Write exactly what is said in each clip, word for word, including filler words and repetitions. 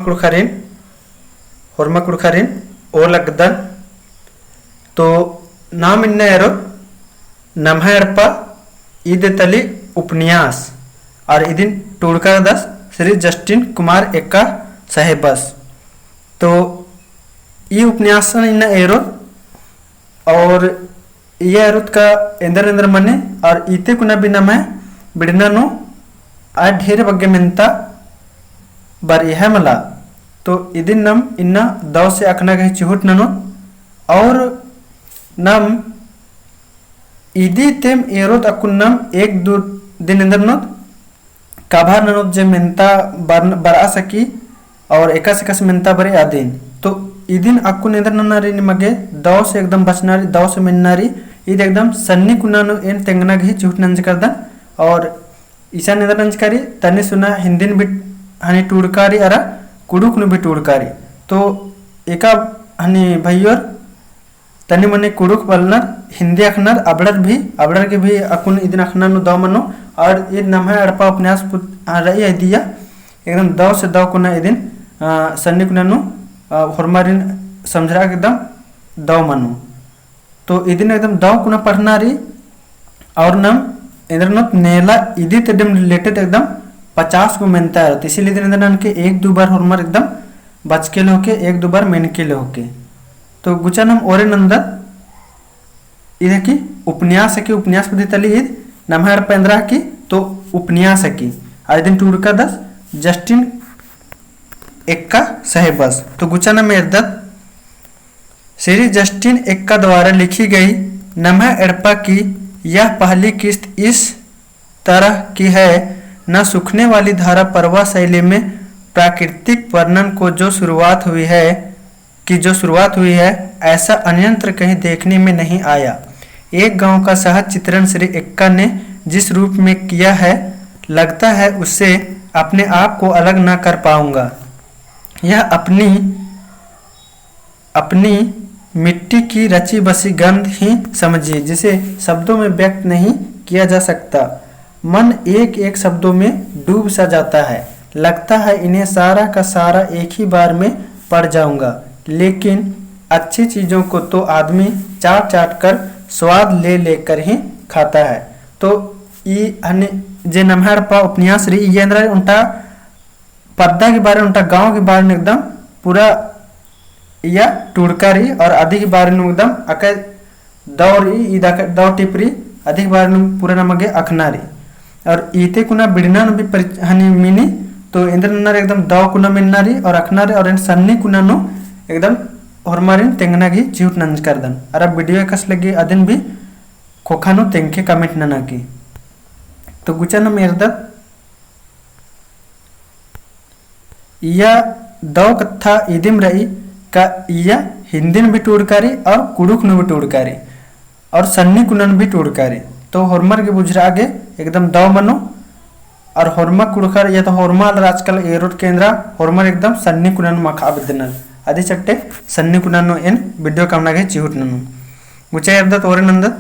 कुँड़ुख़रिन, होरमा कुँड़ुख़रिन ओर लगदन। तो नाम इन्ना एरोत नम्है एड़पा ईद तली उपन्यास, और इदिन टूड़का रअदस श्री जस्टिन कुमार एक्का साहेबस। तो ई उपन्यासन इन्ना एरोत, और इया एरोत का एन्देर एन्देर मनी, और इते कुना भी नम्है बिड़ना नू आ ढेर बग्गे मेन्ता बरई है मला। तो इदिन नम इन्ना दव से अख़ना गही चिहुट ननोत, और नम इदी तेम एरोत अक्कुन नम एक दू दिन एन्देर ननोत, काबर ननोत जे मेन्ता बर-, बरआ सकी, और एकासे एकासे मेन्ता बरई अदिन। तो इदिन अक्कुन एन्देर नन्ना रई निमागे दव से एकदम बचना रई, दव से मेन्ना रई, ईद एकदम सन्नी कुना नू एन तेंगना गही चिहुट नंजकरदन। और इसन एन्देर नंजका रई, तनी सुना हिन्दिन भी हनी टूड़का रई अरा कुँड़ुख़ नू भी टूड़का रई। तो एका हनी भइयोर तनी मनी कुँड़ुख़ बलनर, हिन्दी अख़नर, अबड़र भी, अबड़र गे भी अक्कुन इदिन अख़ना नू दव मनो, और ईद नम्है एड़पा उपन्यास पुत-, आ, रई इदिया, एकदम दव से दव कुना इदिन, आ, सन्नी कुना नू, आ, होरमारिन समझरआ एकदम दव मनो। तो इदिन एकदम दव कुना पढ़ना रई, और नम एन्देर ननोत नेला इदी तेड़ेम related एकदम पचास गो मेन्ता एरोत। इसीलिए इदिन एन्देर ननके एक दू बार होरमर एकदम बचके ले होके, एक दू बार मेनके ले होके। तो गुचा नम ओरे नन्दत, ईद हिकी उपन्यास हिकी, उपन्यास पद्दी तली ईद नम्है एड़पा एन्दरा हिकी, तो उपन्यास हिकी। आ इदिन टूड़का रअदस जस्टिन एक्का साहेबस। तो गुचा नम एरदत, श्री जस्टिन एक्का द्वारा लिखी गई नम्है एड़पा की यह पहली किस्त इस तरह की है, न सूखने वाली धारा परवा शैली में प्राकृतिक वर्णन को जो शुरुआत हुई है, की जो शुरुआत हुई है, ऐसा अन्यत्र कहीं देखने में नहीं आया। एक गांव का सहज चित्रण श्री एक्का ने जिस रूप में किया है, लगता है उससे अपने आप को अलग न कर पाऊंगा। यह अपनी अपनी मिट्टी की रची बसी गंध ही समझिए, जिसे शब्दों में व्यक्त नहीं किया जा सकता। मन एक एक शब्दों में डूब सा जाता है। लगता है इन्हें सारा का सारा एक ही बार में पढ़ जाऊंगा, लेकिन अच्छी चीज़ों को तो आदमी चाट चाट कर स्वाद ले लेकर ही खाता है। तो ई हनी जे नम्है एड़पा उपन्यास रई, ई एन्दरा ओन्टा पद्दा के बारे नू, ओन्टा गाँव के बारे नू एकदम पूरा इया टूड़का रई और अदी के बारे नू एकदम अकय दव रई, ईद अकय दव टिप रई, अदी के बारे नू पूरा नमा गे अखना रई। और इते कुना बिड़ना नू भी परि-, हनी मिनी, तो एन्देर नन्ना रई एकदम दव कुना मेन्ना रई और अखना रई और एन सन्नी कुना नू एकदम होरमारिन तेंगना गे चिहुट नंजकरदन। अरा video एकासे लग्गी अदिन भी ख़ोख़ा नू तेंगके comment नना की। तो गुचा नम एरदत इया दव कत्था इदिम रई का इया हिन्दिन भी टूड़का रई और कुँड़ुख़ नू भी टूड़का रई और सन्नी कुनन भी टूड़का रई। तो होरमर गे बुझरआ गे एकदम दव मनो और होरमा कुँड़ुख़र या तो होरमा आलर आजकल एरोट का एन्दरा होरमर एकदम सन्नी कुनन मखा बेद्दनर। अदी चट्टे सन्नी कुनन नू एन video कमना गे चिहुट ननू। गुचा एरदत ओरे नन्दत,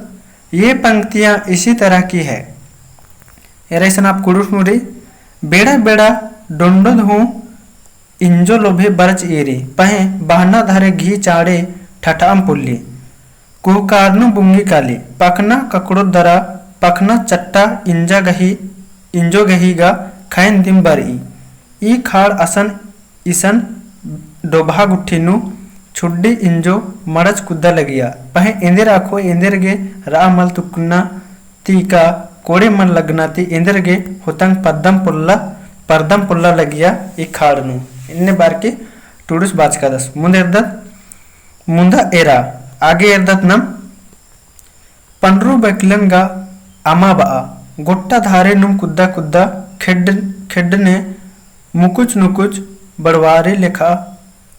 ये पंक्तियाँ इसी तरह की है। एरा इसन आप कुँड़ुख़ नू रई, बेड़ा बेड़ा डोंडोद हूँ इंजो लोभे बरच ईरी, पहें बहना धरे घी चाड़े ठठअम पुल्ली। कुहकारनु बुंगी काली, पखना ककड़ो दरा, पखना चट्टा इंजा गही, इंजो गही गा खैन दिम बरई। ई खाड़ असन इसन डोभा गुट्ठी नू छुड्डी इंजो मड़च कुद्दा लगिया। पहें एन्देर अख़ो एन्देर गे रआ मल तुकना ती का कोड़े मल लगना ती एन्देर गे होतंग पद्दम पोल्ला, परदम पोल्ला लगिया ई खाड़ नू। इन्ने बार की टूड़ुस बाचकादस। मुन्द एरदत, मुन्दा एरा, आगे एरदत नम, पंडरू बैकलन गा अमा बआ, गोट्टा धारे नुम कुद्दा कुद्दा खेड्ड, खेड्डने मुकुच नुकुच बड़वारी लेखा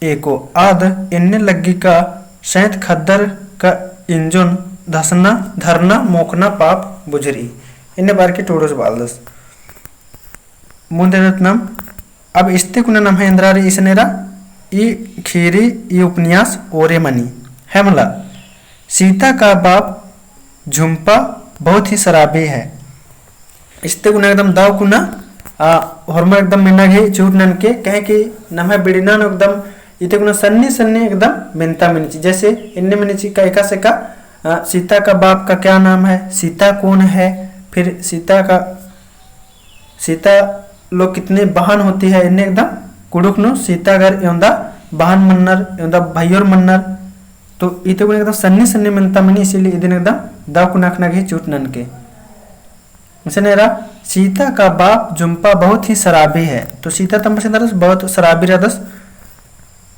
एको आद एन्ने लग्गी का सैंत खद्दर का इंजोन धसना धरना मोखना पाप बुझरी। एन्ने बार की टूड़ुस बालदस। मुन्द एरदत नम, अब इस्ते कुना नम्है एन्दरा रई इसन एरा, ई खीरी ई उपन्यास ओरे मनी। है मला, सीता का बाप झुम्पा बहुत ही शराबी है। इस्ते कुना एकदम दव कुना आ, होरमर एकदम मेना गे चूट ननके, कहे कि नम्है बिड़ना नू एकदम इते कुना सन्नी सन्नी एकदम मेन्ता मेनी चिच्ची। जैसे इन्ने मेनी चिच्ची का एकासे का, आ, सीता का बाप का क्या नाम है, सीता कौन है, फिर सीता का, सीता लोग कितने बहन होती है, इन्ने एकदम कुँड़ुख़ नू सीता गर एवंदा बहन मन्नर, एवंदा भइयोर मन्नर। तो इते कुना एकदम सन्नी सन्नी मेन्ता मेनी, इसीलिए इदिन एकदम दव कुना अख़ना गे चूट ननके। इसन एरा, सीता का बाप जुम्पा बहुत ही शराबी है। तो सीता तम्बस एन्दरा बहुत शराबी रअदस।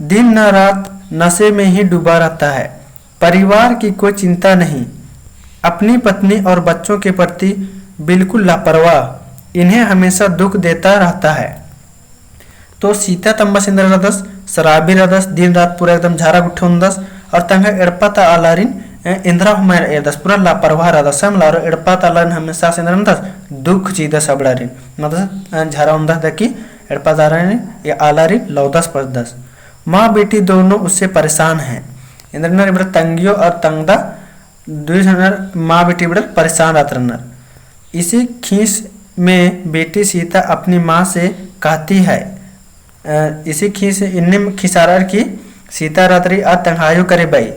दिन न रात नशे में ही डूबा रहता है। परिवार की कोई चिंता नहीं। अपनी पत्नी और बच्चों के प्रति बिल्कुल लापरवाह। इन्हें हमेशा दुख देता रहता है। तो सीता तम्बस एन्दरा रअदस, शराबी रअदस, दिन रात पूरा एकदम झारा गुट्ठी ओन्दस, और तंग्है एड़पा ता आलारिन, ए, एन्दरा हूँ मल एरदस, पूरा लापरवाह रअदस, है मला, और एड़पा ता आलारिन हमेशा से एन्दरा ओन्दस, दुख चिअदस अबड़ारिन, मतलब, अ, झारा ओन्दस दकी एड़पा ता आलारिन, या आलारिन लौदस पसदस। माँ बेटी दोनों उससे परेशान हैं। एन्दरा रअनर इबड़ा तंग्यो और तंगदा दुई झनर माँ बेटी इबड़ा परेशान रअत रअनर। इसी खीस में बेटी सीता अपनी माँ से कहती है, अ, इसी खीस, इन्ने खिसारर की सीता रअत रई आ तंग्हायो करे बई।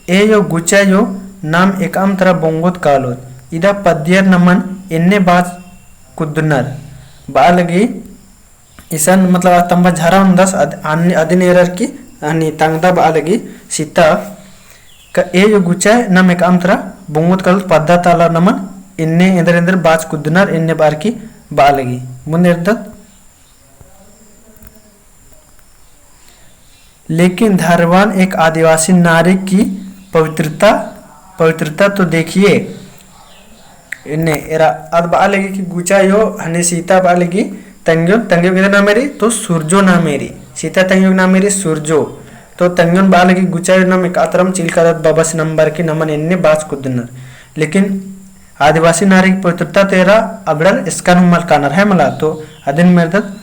ए यो गुचा यो नाम एकअम तरा बोंगोत कालोत। इदा पद्दियर नमन एन्ने बाच कुद्दनर। बआ लगी इसन मतलब आ तम्बा झारा ओन्दस अद-, अन-, अदिन एरर की अनि तंगदा बआ लगी सीता का ए यो गुचा नाम एकअम तरा बोंगोत कालोत पद्दा ता आलर नमन एन्ने एन्देर एन्देर बाच कुद्दनर एन्ने बअर की बआ लगी। मुन्द एरदत। लेकिन धैर्यवान एक आदिवासी नारी की पवित्रता, पवित्रता तो देखिए। एन्ने एरा आद बआ लगी कि गुचा यो हने सीता बआ लगी तंग्योन, तंग्यो गही नामे रई तो सुरजो नामे रई। सीता तंग्यो गही नामे रई सुरजो। तो तंग्योन बआ लगी गुचा यो नाम एकअम तरा चिलकादत बबस नम्बर की नमन एन्ने बाच कुद्दनर। लेकिन आदिवासी नारी की पवित्रता तो एरा अबड़र एसकन हूँ मल कानर है मला। तो अदिन एरदत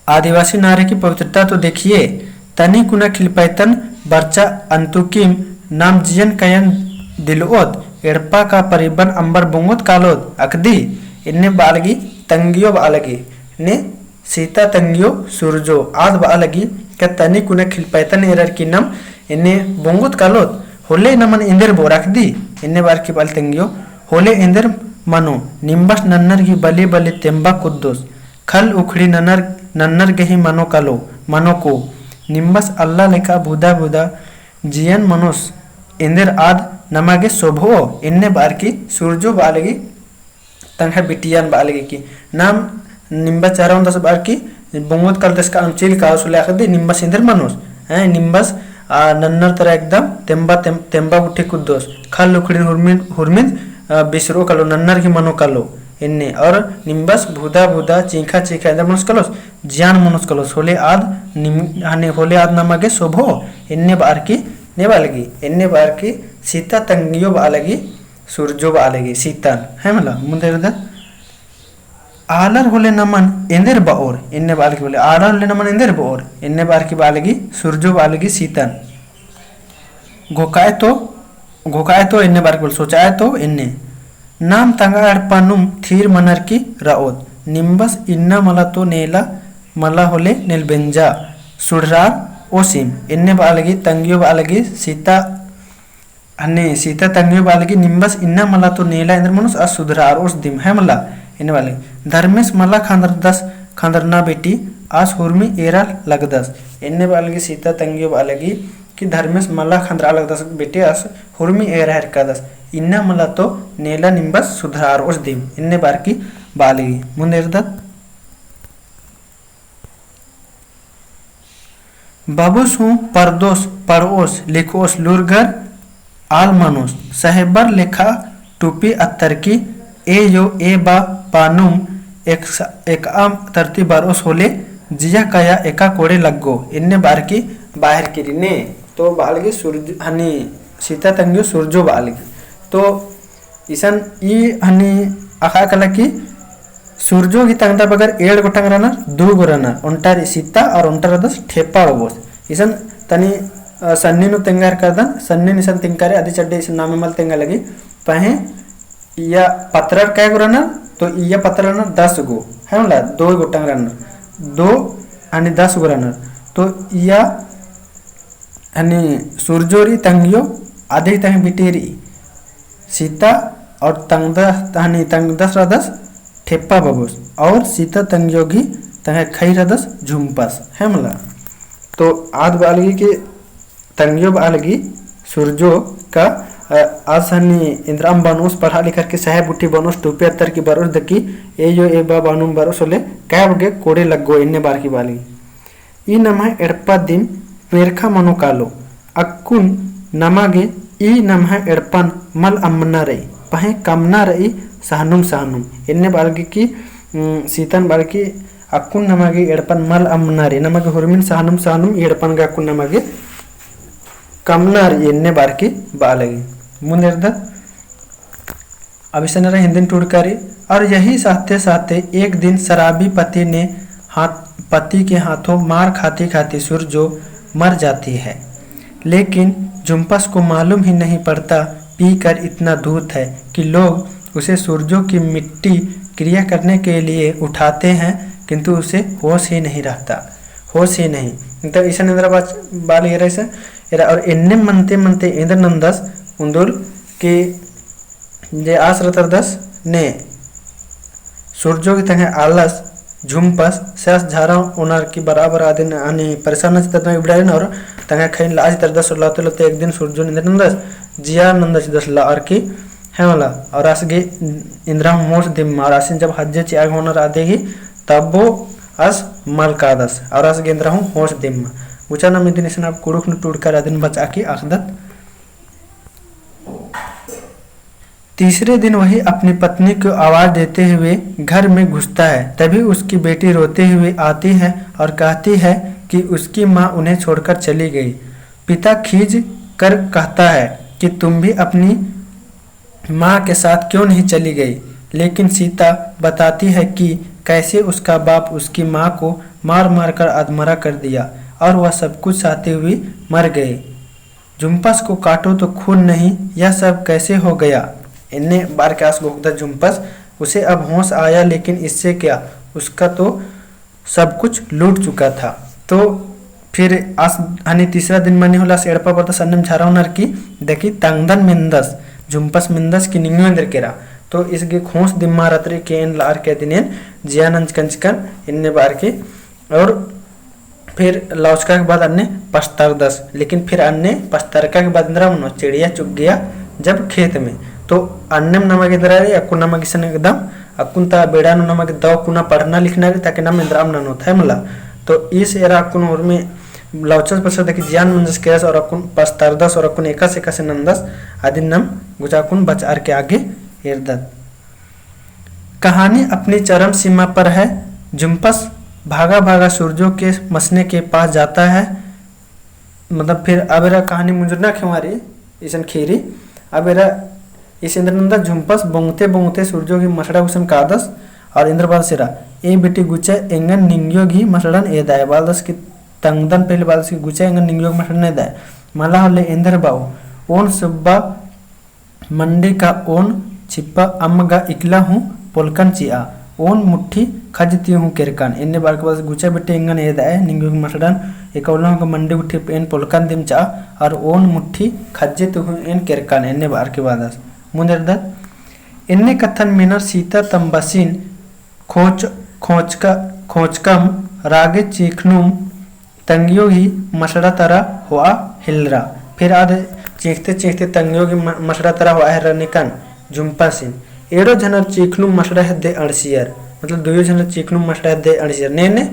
आदिवासी नारी की पवित्रता तो देखिए, तनी कुना खिलपैतन बरचा अन्तुकिम नाम जियन कयन दिलओत, एड़पा का परिबन अम्बर बोंगोत कालोत अकदी, एन्ने बआ लगी तंग्यो बआ लगी, ने सीता तंग्यो सुरजो आद बआ लगी, का तनी कुना खिलपैतन एरर की नाम एन्ने बोंगोत कालोत, होले नमन एन्देर बओर अकदी, एन्ने बअर की बआ लगी तंग्यो, होले एन्देर मनो, निम्बस नन्नर गही बली बली तेम्बा कुद्दोस, खल उखड़ी नन्नर, नन्नर गही मनो कालो, मनो को, निम्बस अल्ला लेखा भुदा भुदा जियन मनोस, एन्देर आद नमा गे सोभओ, एन्ने बअर की सुरजो बआ लगी, तंग्है बिटियन बआ लगी कि नाम निम्बस झारा ओन्दस बअर की बोंगोत कालोत एसका अमचिल काओस होले अकदी निम्बस एन्देर मनोस, हैं, निम्बस, आ, नन्नर तरा एकदम तेम्बा, तेम-, तेम्बा गुट्ठी कुद्दोस, खल उखड़िन हुरमिन, हुरमिन, आ, बिसरओ कालो, नन्नर गही मनो कालो, एन्ने, और निम्बस भुदा भुदा, चींखा चींखा एन्देर मनोस कालोस, जियान मनोस कालोस, होले आद निम-, हने, होले आद नमा गे सोभओ, एन्ने बअर की, ने बआ लगी, एन्ने बअर की, सीता तंग्यो बआ लगी, सुरजो बआ लगी, सीतन, है मला, मुन्द एरदत। आलर होले नमन एन्देर बओर, एन्ने बआ लगी होले, आलर होले नमन एन्देर बओर, एन्ने बअर की बआ लगी, सुरजो बआ लगी, सीतन। घोकाय तो, घोकाय तो एन्ने बअर की होले, सोचाय तो एन्ने। नाम तंगआ एड़पा नुम थीर मनर की रओत, निम्बस इन्ना मला तो नेला मला होले नेलबेंजा, सुड़रार ओसिम, एन्ने बआ लगी, तंग्यो बआ लगी, सीता हने सीता तंग्यो बआ लगी निम्बस इन्ना मला तो नेला एन्देर मनोस आ सुधरारओस दिम है मला। एन्ने बआ लगी धर्मेस मला खंदरदस खंदरना बेटी आस हुरमी एरा लगदस। एन्ने बआ लगी सीता तंग्यो बआ लगी कि धर्मेस मला खंदरआ लगदस बेटी आस हुरमी एरा हेरकादस। इन्ना मला तो नेला निम्बस सुधरारओस दिम। एन्ने बअर की बआ लगी। मुन्द एरदत। बबुस हूँ परदोस, पढ़ओस, लिखओस, लूरगर आल मनोस, सहेबर लेखा टूपी अत्तर की ए यो ए बा पानुम एक स-, एकअम तरती बरओस होले, जिया काया एका कोड़े लग्गो, एन्ने बअर की बआ लगी ने। तो बआ लगी सुरज-, हनी सीता तंग्यो सुरजो बआ लगी। तो इसन ई हनी अख़आ कला कि सुरजो गही तंगदा बगर एंड़ गोटंग रअनर, दू गो रअनर, ओन्टा रई सीता और ओन्टा रअदस ठेपा बबोस। इसन तनी, अ, सन्नी नू तेंगा हेरकादन, सन्नी नू इसन तेंगका रई, अदी चड्डे इसन नामे मल तेंगा लगी। पहें इया पतरर कै गो रअनर, तो इया पत्त रअनर दस गो, है मला, दो गोटंग रअनर, दो हनी दस गो रअनर। तो इया हनी सुरजो रई तंग्यो अदी तंग्यो बिटी रई सीता और तंग्दस, हनी तंग्दस रअदस ठेप्पा बबुस और सीता तंग्यो गही तंग्यो खई रअदस झुम्पस, है मला। तो आद बआ लगी कि तंग्यो बआ लगी सुरजो का, अ, आस हनी इन्द्राम बनोस पढ़ा लिखर की सहे बुटी बनोस टूपे अत्तर की बरओस दकी ए यो ए बा बानुम बरओस होले कैब गे कोड़े लग्गो एन्ने बार की बआ लगी। ई नम्है एड़पा दिम पेरखा मनो कालो। अक्कुन नमा गे ई नम्है एड़पन मल अम्मना रई, पहें कमना रई सहनुम सहनुम। एन्ने बआ लगी कि, उम, सीतन बआ लगी कि अक्कुन नमा गे एड़पन मल अम्मना रई, नमा गे हुरमिन सहनुम सहनुम एड़पन गे अक्कुन नमा गे कमना रई एन्ने बार की बआ लगी। मुन्द एरदत अब इसन एरा हिन्दिन टूड़का रई। और यही सहते सहते एक दिन शराबी पति ने हाथ, पति के हाथों मार खाती खाती सुरजो मर जाती है। लेकिन झुम्पस को मालूम ही नहीं पड़ता, पीकर इतना धूत है कि लोग उसे सुरजो की मिट्टी क्रिया करने के लिए उठाते हैं, किंतु उसे होश ही नहीं रहता, होश ही नहीं। तो इसन एन्दरा बाच-, बाल एरा इसन एरा और एन्ने मनते मनते एन्दर नन्दस उन्दुल कि जे आस रअदस ने सुरजो की तंग्है आलस झुम्पस से आस झारा ओनर की बराबर आदिन आनी परेशान चित्तदन इबड़ारिन और तंग्है खईन लाज तरदस और लाते लाते एक दिन सुरजो एन्दर नन्दस जिया नन्दस दस ला और की है मला। और आस गे एन्दरा हूँ होश दिम्मा और आसिन जब हज्जे चिआ गे होनर आदे गही तब्बो आस मल कादस और आस गे एन्दरा हूँ होश दिम्मा। गुचा नम इदिन इसन अब कुँड़ुख़ नू टूड़का रई अदिन बचआ की अख़दत। तीसरे दिन वही अपनी पत्नी को आवाज देते हुए घर में घुसता है। तभी उसकी बेटी रोते हुए आती है और कहती है कि उसकी माँ उन्हें छोड़कर चली गई। पिता खींच कर कहता है कि तुम भी अपनी माँ के साथ क्यों नहीं चली गई? लेकिन सीता बताती है कि कैसे उसका बाप उसकी माँ को मार मार कर अधमरा कर दिया और वह सब कुछ सहते हुए मर गई। झुम्पस को काटो तो खून नहीं, यह सब कैसे हो गया? एन्ने बार के आस गोखदा झुम्पस, उसे अब होश आया, लेकिन इससे क्या, उसका तो सब कुछ लूट चुका था। तो फिर आस हनी तीसरा दिन मनी होले आस एड़पा बरदस अन्नेम झारा ओनर की देखी तंगदन मेन्दस, झुम्पस मेन्दस कि निंग्यो एन्दर केरा। तो इस गे होश दिम्मा रअदस कि एन लार के अदिन एन जिया नंजकन चिकन एन्ने बार के और फिर लौचका के बाद अन्ने पछतारदस, लेकिन फिर अन्ने पछतारका के बाद एन्दरा मनो चिड़िया चुग गया जब खेत में। तो अन्नेम नमा गे एन्दरा रई, अक्कुन नमा गे इसन एकदम अक्कुन ता बेड़ा नू नमा गे दव कुना पढ़ना लिखना रई, ताकि नम एन्दरा ननोत है मला। तो इस एरा अक्कुन होर में लौचस पछतारदस कि जिया नंजस केरस और अक्कुन पछतारदस और अक्कुन एकासे एकासे नन्दस, अदिन नम गुचा अक्कुन बचआर के आगे एरदत। कहानी अपनी चरम सीमा पर है। झुम्पस भागा भागा सुरजो के मसने के पास जाता है। मतलब फिर अब एरा कहानी मुंजुरना खेवारी इसन खीरी। अब एरा इस एन्दर नन्दस झुम्पस बोंगते बोंगते सुरजो गही मसड़ा गुसन कादस और एन्दर बालदस एरा, ए बेटी गुचा एंगन निंग्यो गही मसड़न एदाय बालदस कि तंगदन पहले बालदस कि गुचा एंगन निंग्यो गही मसड़न एदाय। मला होले एन्दर बाओ, ओन सुब्बा मंडी का ओन छिप्पा अम्म गा इकला हूँ पोलकन चिआ, ओन मुट्ठी खज्ज ती हूँ केरकन। एन्ने बार के बालदस गुचा बेटी एंगन एदाय, निंग्यो गही मसड़न एकौला हूँ का मंडी गुट्ठी एन पोलकन दिम चिआ, और ओन मुट्ठी खज्ज ती हूँ एन केरकन, एन्ने बार के बालदस। मुन्द एरदत, एन्ने कत्थन मेनर सीता तम्बसिन खोच-, खोचका-, खोचकम रागे चीखनुम तंग्यो गही मसड़ा तरा होआ हेलरा। फिर आद चीखते चीखते तंग्यो गही म-, मसड़ा तरा होआ हेलरा निकन झुम्पसिन। एड़ो झनर चीखनुम मसड़ा हेद्दे अंड़सियर, मतलब दुयो झनर चीखनुम मसड़ा हेद्दे अंड़सियर। ने ने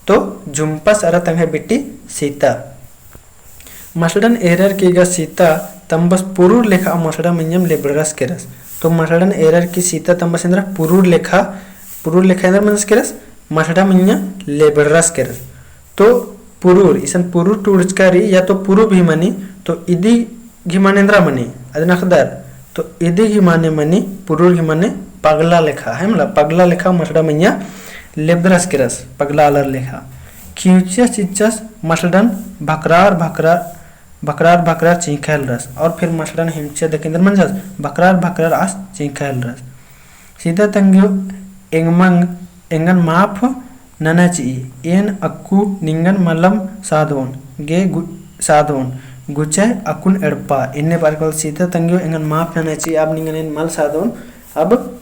तो झुम्पस अरा तंग्है बिट्टी सीता। मसड़न एरर की गा सीता तम्बस पुरुर लेखा मसड़ा मइय्याँम लेबड़रस केरस। तो मसड़न एरर की सीता तम्बस एन्दरा पुरुर लेखा, पुरुर लेखा एन्दरा मंजस केरस, मसड़ा मइय्याँ लेबड़रस केरस। तो पुरुर, इसन पुरुर टूड़चका रई या तो पुरुब ही मनी, तो इदी गही माने एन्दरा मनी, अदिन अख़दर। तो इदी गही माने मनी, पुरुर गही माने पगला लेखा, है मला, पगला लेखा मसड़ा मइय्याँ लेबदरस केरस, पगला आलर लेखा। खिउचियस चिच्चस मसड़न भकरार भकरार, भकरार भकरार चींख़ा हेलरस। और फिर मसड़न हिमचिया दकी एन्दर मंजस, भकरार भकरार आस चींख़ा हेलरस। सीता तंग्यो एंगमंग, एंगन माफ नना चिई, एन अक्कु निंगन मलम सादोन, गे गु-, सादोन, गुचय अक्कुन एड़पा, एन्ने बअर के सीता तंग्यो एंगन माफ नना चिई, अब निंगन एन मल सादोन, अब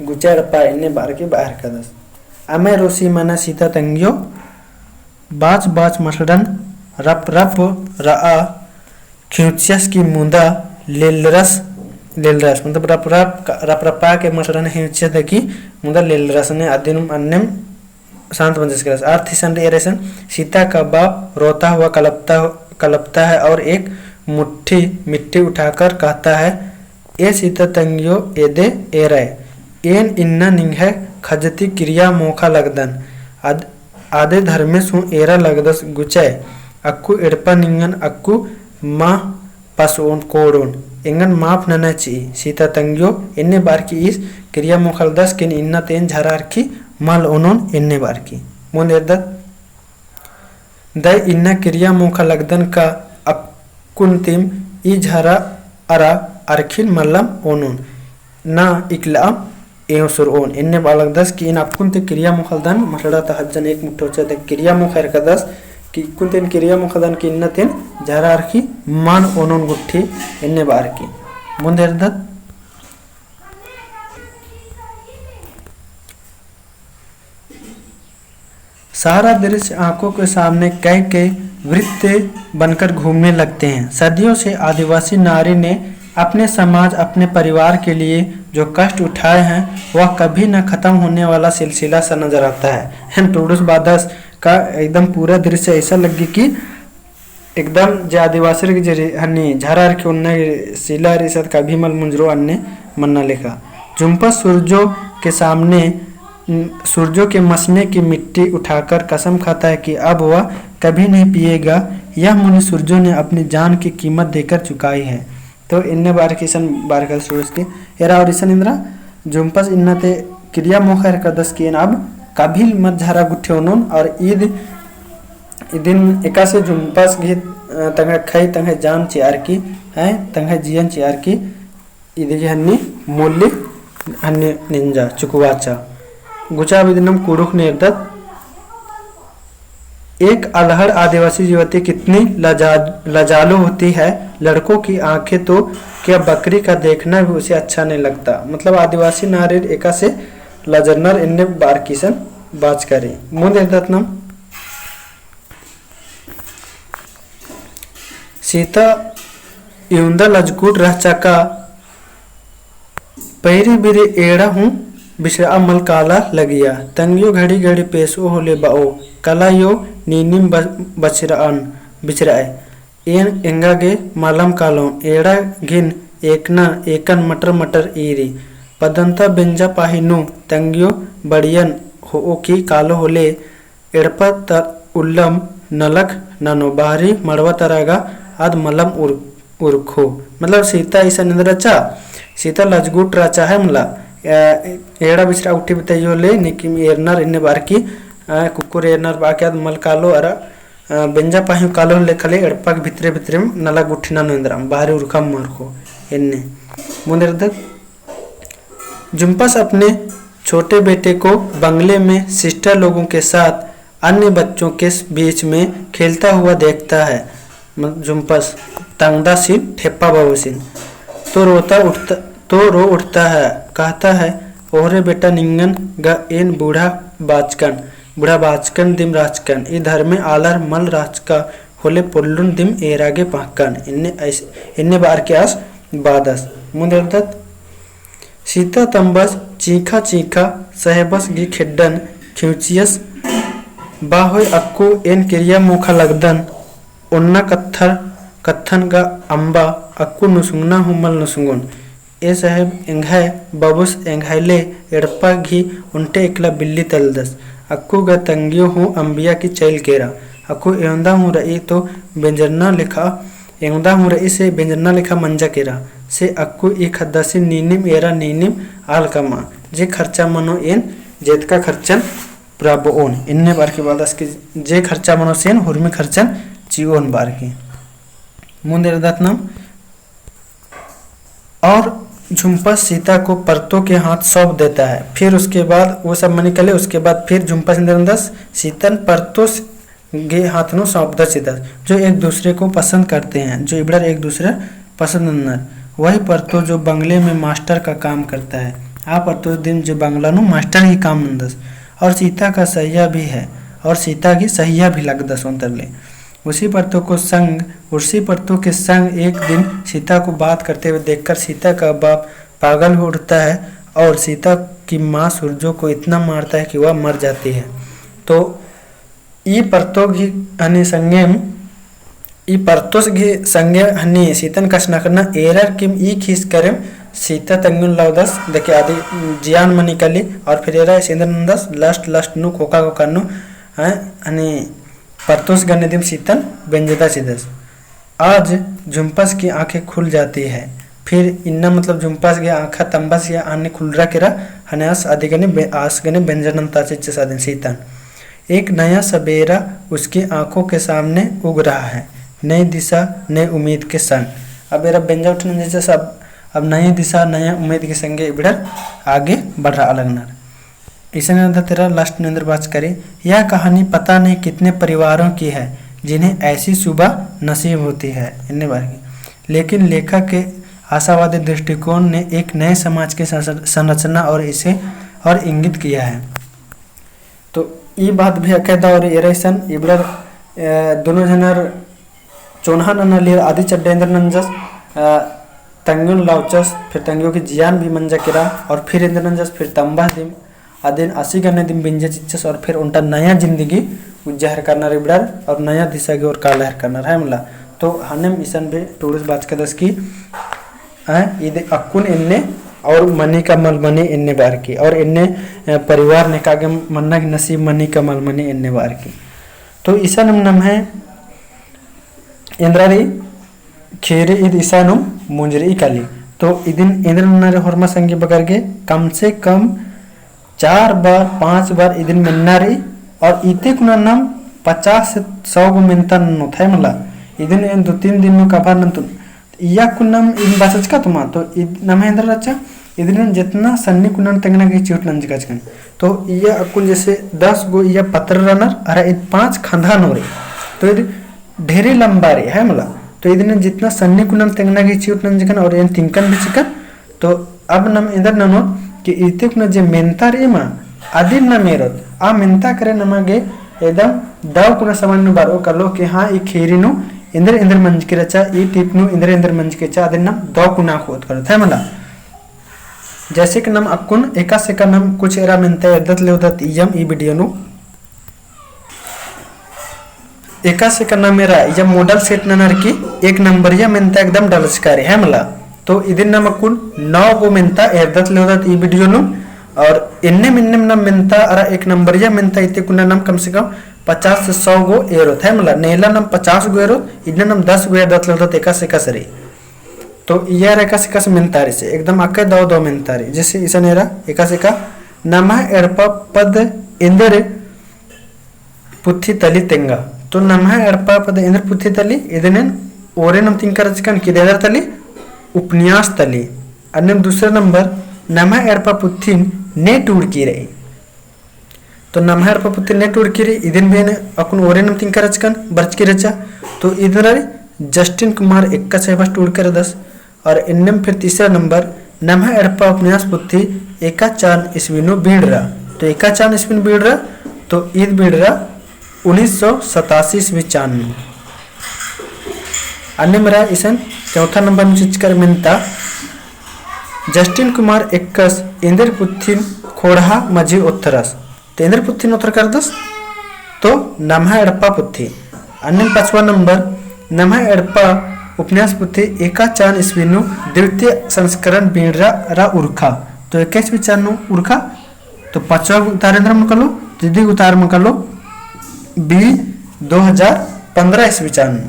गुचय एड़पा, एन्ने बअर के बअर कादस। अमय रोसी मना सीता तंग्यो बाच बाच मसड़न रप रप रआ खिउचियस की मुदा लेलरस, लेलरस, मतलब रप रप, रप रपा के मसड़न खिउचियस की मुदा लेलरस ने अदिन अन्नेम शांत मंजस केरस। अर्थ इसन रई एरा इसन, सीता का बाप रोता हुआ कलपता, कलपता है और एक मुट्ठी मिट्टी उठाकर कहता है, ए सीता तंग्यो एदे एरय, एन इन्ना निंग्है खजती किरिया मोखा लगदन, आद-, आदे धर्मेस हूँ एरा लगदस गुचय, अक्कु एड़पा निंगन अक्कु मा पसओन कोड़ोन, एंगन माफ नना चिई, सीता तंग्यो एन्ने बअर की ईस किरिया मोखा लगदस कि एन इन्ना ती एन झरा अरखी मल ओनोन एन्ने बअर की। मुन्द एरदत दई इन्ना किरिया मोखा लगदन का अक्कुन तिम ई झरा अरा अरखिन मलम ओनोन ना इकलअम एवसुरओन। एन्ने बआ लगदस कि एन अक्कुन ती किरिया मोखा लगदन, मसड़ा ता हज्जन एक मुट्ठी होचा ती किरिया मोखा एरकदस कि अक्कुन ती एन किरिया मोखा लगदन कि इन्ना ती एन झरा अरखी मल ओनोन गुट्ठी एन्ने बअर की। मुन्द एरदत सारा दृश्य आंखों के सामने कई कई वृत्त बनकर घूमने लगते हैं। सदियों से आदिवासी नारी ने अपने समाज, अपने परिवार के लिए जो कष्ट उठाए हैं, वह कभी न खत्म होने वाला सिलसिला सा नजर आता है। एन टूड़ुस बादस का एकदम पूरा दृश्य ऐसा लग्गी कि एकदम जे आदिवासी रे जे रे-, हन्नी झरा अरखी ओन्ना सिला रई सत कभी मल मुंजरो अन्ने मन्ना लेखा। जुम्पस सूरजो के सामने, न-, सूरजो के मसने की मिट्टी उठाकर कसम खाता है कि अब वह कभी नहीं पिएगा। यह मूल्य सूरजो ने अपनी जान की कीमत देकर चुकाई है। तो एन्ने बअर की इसन बअर कादस सूरज की एरा और इसन एन्दरा जुम्पस इन्ना ती किरिया मोखा एरकदस कि एन अब कभी मल झरा गुट्ठी ओनोन और ईद इदिन एकासे जुम्पस गही, अ, तंग्है खई, तंग्है जान चिअर की, हैं, तंग्है जियन चिअर की, इदी गही हन्नी मूल्य हन्नी निंजा, चुकवाचा। गुचा अब इदिन नाम कुँड़ुख़ नू एरदत। एक अल्हड़ आदिवासी युवती कितनी लजा-, लजालू होती है, लड़कों की आंखें तो क्या बकरी का देखना भी उसे अच्छा नहीं लगता। मतलब आदिवासी नारिर एकासे लजरनर एन्ने बअर की इसन बाचका रई। मुन्द एरदत नाम सीता इवंदा लजकुट रहचा का पैरी बिरी एड़ा हूँ बिछरआ मल काला लगिया। तंग्यो घड़ी घड़ी पेसओ होले बओ, कला यो नीनिम ब-, बछरअन, बिछरअय। एन एंगा गे मलम कालोन, एड़ा घिन एकना एकन मटर मटर ईरी। पदंता बेंजा पाही नू तंग्यो बड़ियन होओ की कालो होले एड़पा तर उल्लम नलख ननो, बाहरी मड़वा तरा गा आद मलम उर-, उरखो। मतलब सीता इसन एन्दरा रहचा, सीता लजगुट रहचा है मला, ए-, एड़ा बिछरआ उठी बितैयो ले, नीकिम एरनर एन्ने बअर की, अ, कुक्कोर एरनर बआ के आद मल कालो अरा, अ, बेंजा पाही कालो ले खले एड़पा के भितरे भितरे नलख गुट्ठी ननो एन्दरा, बाहरी उरखा मरखो एन्ने। मुन्द एरदत जुम्पस अपने छोटे बेटे को बंगले में sister लोगों के साथ अन्य बच्चों के बीच में खेलता हुआ देखता है। म-, जुम्पस तंगदासिन ठेप्पा बाबूसिन तो रोता उठता, तो रो उठता है, कहता है, "ओहरे बेटा निंगन गा एन बूढ़ा बाचकन, बूढ़ा बाचकन दिम रहचकन, ई धर्मे आलर मल रहचका होले पोल्लुन दिम एरा गे पहकन।" एन्ने ऐस-, एन्ने बअर के आस बादस। मुन्द एरदत सीता तम्बस चींखा चींखा सहेबस गही खेड्डन खिउचियस, "बा होय अक्कु एन किरिया मोखा लगदन, ओन्ना कत्थर कत्थन गा अम्बा अक्कु नुसुंगना हूँ मल नुसुंगोन। ए सहेब एंग्है बबुस एंग्है ले एड़पा गही ओन्टे एकला बिल्ली तलदस। अक्कु गा तंगियो हूँ अम्बिया की चइल केरा। अक्कु एवंदा हूँ रई तो बेंजरना लेखा एवंदा हूँ रई से बेंजरना लेखा मंजा केरा। से अक्कु ई खद्दासिन नीनिम एरा नीनिम आल कमा। जे खर्चा मनो एन जेतका खर्चन पुराबओन।" एन्ने बअर के बादस कि जे खर्चा मनो से एन हुरमी खर्चन चिओन बअर के। मुन्द एरदत नाम और झुम्पस सीता को परतो के हाथ सौंप देता है। फिर उसके बाद वो सब मनी कले, उसके बाद फिर झुम्पस एन्देर नन्दस, सीतन परतोस गे हाथ नू सौंपदस चिदस, जो एक दूसरे को पसंद करते हैं, जो इबड़र एक दूसरे पसंद नन्नर। वही परतो जो बंगले में मास्टर का काम करता है। आ परतो दिम जो बंगला नू मास्टर ही काम नन्दस। और सीता का सहिया भी है, और सीता की सहिया भी लगदस ओन्तर ले। उसी परतो को संग, उसी परतो के संग एक दिन सीता को बात करते हुए देखकर सीता का बाप पागल हो उठता है और सीता की माँ सूरजो को इतना मारता है कि वह मर जाती है। तो ई परतो गही हनी संगेम, ई परतोस गही संगे हनी सीतन कछनखरना एरर किम ई खीस करेम सीता तंग्योन लाउदस, देखे आदि जियान मनी कली, और फिर एरा इस एन्देर नन्दस last, last नू खोखा, खोखा नू, हैं, हनी परतोस गने दिम सीतन बेंजदा चिदस। आज झुम्पस की आँखें खुल जाती है। फिर इन्ना मतलब झुम्पस गही आँखा तम्बस या आने खुलरा केरा, हने आस आदि गने बे-, आस गने बेंजनन ता चिच्चस आदिन सीतन। एक नया सबेरा उसकी आँखों के सामने उग रहा है, नई दिशा, नई उम्मीद के संग। अब एरा बेंजा उठनन चिच्चस, अब, अब नई दिशा, नया उम्मीद के संगे इबड़र आगे बढ़रआ लगनर। इसन एरा तेरा last नू एन्देर बाचका रई, यह कहानी पता नहीं कितने परिवारों की है, जिन्हें ऐसी सुबह नसीब होती है, एन्ने बअर की। लेकिन लेखक के आशावादी दृष्टिकोण ने एक नए समाज की संस-, संरचना और इसे और इंगित किया है। तो ई बात भी अकय दव और एरा इसन इबड़र, अ, दुनो झनर चोन्हा नना लियर आदि चड्डा एन्देर नंजस, अ, तंग्योन लाउचस, फिर तंग्यो की जियान भी मंजा केरा, और फिर एन्देर नंजस, फिर तम्बस दिम, अदिन आसी गने दिम बेंजा चिच्चस, और फिर ओन्टा नया जिंदगी उज्जा हेरकनर इबड़र, और नया दिशा गे ओर काला हेरकनर है मला। तो हनेम इसन भी टूड़ुस बाचकदस की, अ, इद अक्कुन एन्ने, और मनी का मल मनी एन्ने बअर की, और एन्ने, अ, परिवार नेका गे मन्ना की नसीब मनी का मल मनी एन्ने बअर की। तो इसन नम्है एन्देर रई ख़ीरी ईद इसानुम मुंजरी काली। तो इदिन एन्देर नना रई होरमा संगी बगर गे कम से कम चार बार, पाँच बार इदिन मेन्ना रई। और इते कुना नाम पचास से सौ गो मेन्ता ननोत है मला। इदिन एन दो तीन दिन नू कभार नन्तुन। इया कुना नाम इदिन बाचचका तुमा, तो इद नम्है एन्देर रहचा, इदिन जितना सन्नी कुना तेंगना गे चिहुट नंजका चिकन। तो इया अक्कुन जैसे दस गो इया पत्र रअनर, अरा इद पाँच खंधा नू रई। तो इद ढेरी लम्बा रई, है मला। तो इदिन जितना सन्नी कुना तेंगना गे चिहुट नंजकन और एन तिंकन भी चिकन। तो अब नाम एन्देर ननोत कि इते कुना जे मेन्ता रई मा, अदिन नाम एरोत, आ मेन्ता करे नमा गे एकदम दव कुना समझ नू बरओ कालो कि हाँ, ई ख़ीरी नू एन्देर एन्देर मंजकी रहचा, ई टीप नू एन्देर एन्देर मंजकी रहचा, अदिन नाम दव कुना खोत करोत, है मला। जैसे कि नाम अक्कुन एकासे एका नाम कुछ एरा मेन्ता एरदत लेवदत इय्यम ई video नू। एकासे एका नाम एरा इय्यम model set ननर की एक नंबरिया मेन्ता एकदम डलचका रई, है मला। तो इदिन नाम अक्कुन नौ गो मेन्ता एरदत लेवदत ई video नू। और एन्नेम एन्नेम नाम मेन्ता अरा एक नंबरिया मेन्ता इते कुना नाम कम से कम पचास से सौ गो एरोत, है मला। नेला नाम पचास गो एरोत, इन्ना नाम दस गो एरदत लेवदत एकासे एकासे रई। तो इया एरा एकासे एकासे मेन्ता रई से, एकदम अकय दव दव मेन्ता रई। जैसे इसन एरा एकासे एका नम्है एड़पा पद एन्देर पुथी तली तेंगा। तो नम्है एड़पा पद एन्देर पुथी तली, इदिन एन ओरे नाम तिंका रहचकन कि एन्देर तली, उपन्यास तली। अन्नेम दूसरा नंबर, नम्है एड़पा पुथिन ने टूड़की रई। तो नम्है एड़पा पुथिन ने टूड़की रई, इदिन भी एन अक्कुन ओरे नाम तिंका रहचकन, बरचकी रहचा। तो इदिन रई जस्टिन कुमार एक्कस साहेबस टूड़का रअदस। और एन्नेम फिर तीसरा नंबर, नम्है एड़पा उपन्यास पुथी एका चान ईस्वी नू बीड़रा। तो एका चान ईस्वी नू बीड़रा, तो ईद बीड़रा उन्नीस सौ सतासी ईस्वी चान नू। अन्नेम रई इसन चौथा नंबर नू चिचकर मेन्ता, जस्टिन कुमार एक्कस एन्देर पुथिन खोड़हा मझी ओथरस। तो एन्देर पुथिन ओथरका रअदस, तो नम्है एड़पा पुथी। अन्नेम पचवा नंबर, नम्है एड़पा उपन्यास पुथी एका चान ईस्वी नू द्वितीय संस्करण बीड़रा रा उरखा। तो एका ईस्वी चान नू उरखा, तो पचवा उतार एन्देर मल कालो, तो इदी उतार मल कालो B दो हजार पन्द्रह ईस्वी चान नू।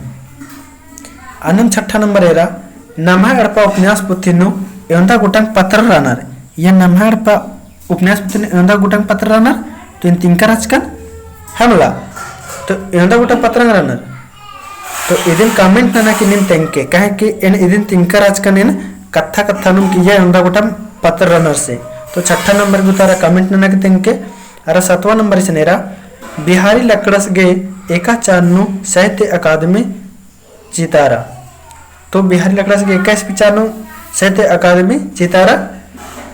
अन्नेम छठा नंबर एरा, नम्है एड़पा उपन्यास पुथी नू एवंदा गुटंग पत्र रअनर। या नम्है एड़पा उपन्यास पुथी नू एवंदा गुटंग पत्र रअनर, तो एन तिंका रहचकन, है मला। तो एवंदा गुटंग पत्र रअनर। तो इदिन comment नना कि नीम तेंगके, काहे कि एन इदिन तिंका रहचकन एन कत्था कत्था नुम कि इय्या एवंदा गोटम पत्र रअनर से। तो छठा नंबर गही उतारा comment नना गे तेंगके। अरा सतवा नंबर इसन एरा, बिहारी लकड़स गे एका चार नू साहित्य अकादमी चितारा। तो बिहारी लकड़स गे एका इस्पी चार नू साहित्य अकादमी चितारा।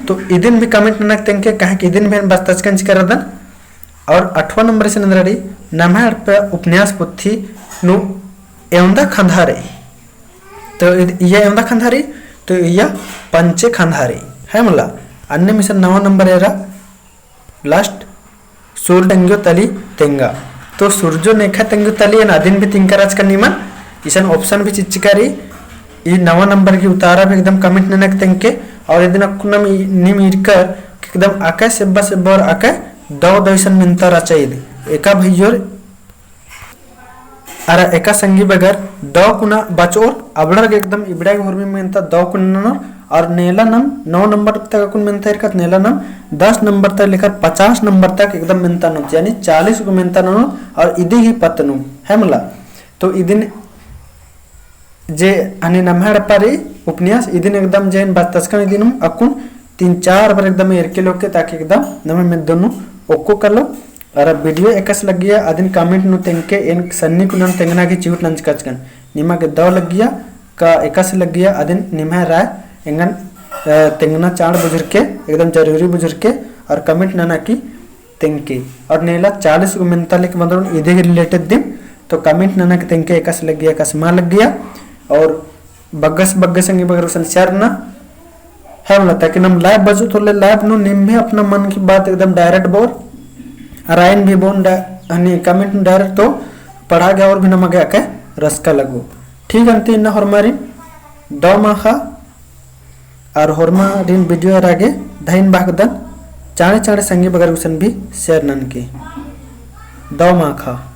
तो इदिन भी comment नना गे तेंगके, काहे कि इदिन भी एन बचतचकन चिकर रअदन। और अठवा नंबर इसन एन्दरा रई, नम्है एड़पा उपन्यास पुथी नू एवंदा खंधा रई। तो इद-, इय्या एवंदा खंधा रई, तो इय्या पंचे खंधा रई, है मला। अन्नेम इसन नवा नंबर एरा, last, सूरज तेंग्यो तली तेंगा। तो सूरजो नेखा तेंग्यो तली एन अदिन भी तिंका रहचकन निमन, इसन option भी चिच्चका रई। ई नवा नंबर गही उतारा भी एकदम comment नना गे तेंगके, और इदिन अक्कुन नीम ईरकर एकदम अकय सेब्बा सेब्बा और अकय दव दव इसन मेन्ता रहचा ईद। एका भइयोर अरा एका संगी बगर दव कुना बचओर अबड़र गे एकदम इबड़ा गे होरमी मेन्ता दव कुना ननोर। और नेला नम नौ नंबर तक अक्कुन मेन्ता ईरकत, नेला नम दस नंबर तक लेकर पचास नंबर तक एकदम मेन्ता ननोत, यानी चालीस गो मेन्ता ननोत। और इदी ही पत्त नू, है मला। तो इदिन जे हनी नम्है एड़पा रई उपन्यास, इदिन एकदम जे एन बचतचकन इदिन अक्कुन तीन चार बार एकदम एरके लोके, ताकि एकदम नम्है मेद्दो नू ओक्को कालो। अरा video एकासे लग्गिया अदिन comment नू तेंगके, एन सन्नी कुनन तेंगना गही चिहुट नंजकाचकन। निमा गे दव लग्गिया का एकासे लग्गिया अदिन निम्है राय एंगन, अ, तेंगना चाड़ बुझुरके, एकदम जरूरी बुझुरके, और comment नना की तेंगके। और नेला चालीस गो मेन्ता लेके बन्दरन इदी गही related दिम, तो comment नना की तेंगके एकासे लग्गिया, एकासे मा लग्गिया। और बग्गस बग्गस संगी बगर गुसन share नना, है मला, ताकि नम live बजओत होले live नू नीम भी अपना मन की बात एकदम direct बओर, अरा एन भी बओन डा-, हनी comment नू direct, तो पढ़ा गे और भी नमा गे अकय रसका लगो। ठीक अन्ती इन्ना होरमारिन दव माखा। और होरमारिन video एरा गे धइन बअदन, चाँड़े चाँड़े संगी बगर गुसन भी share ननके। दव माखा।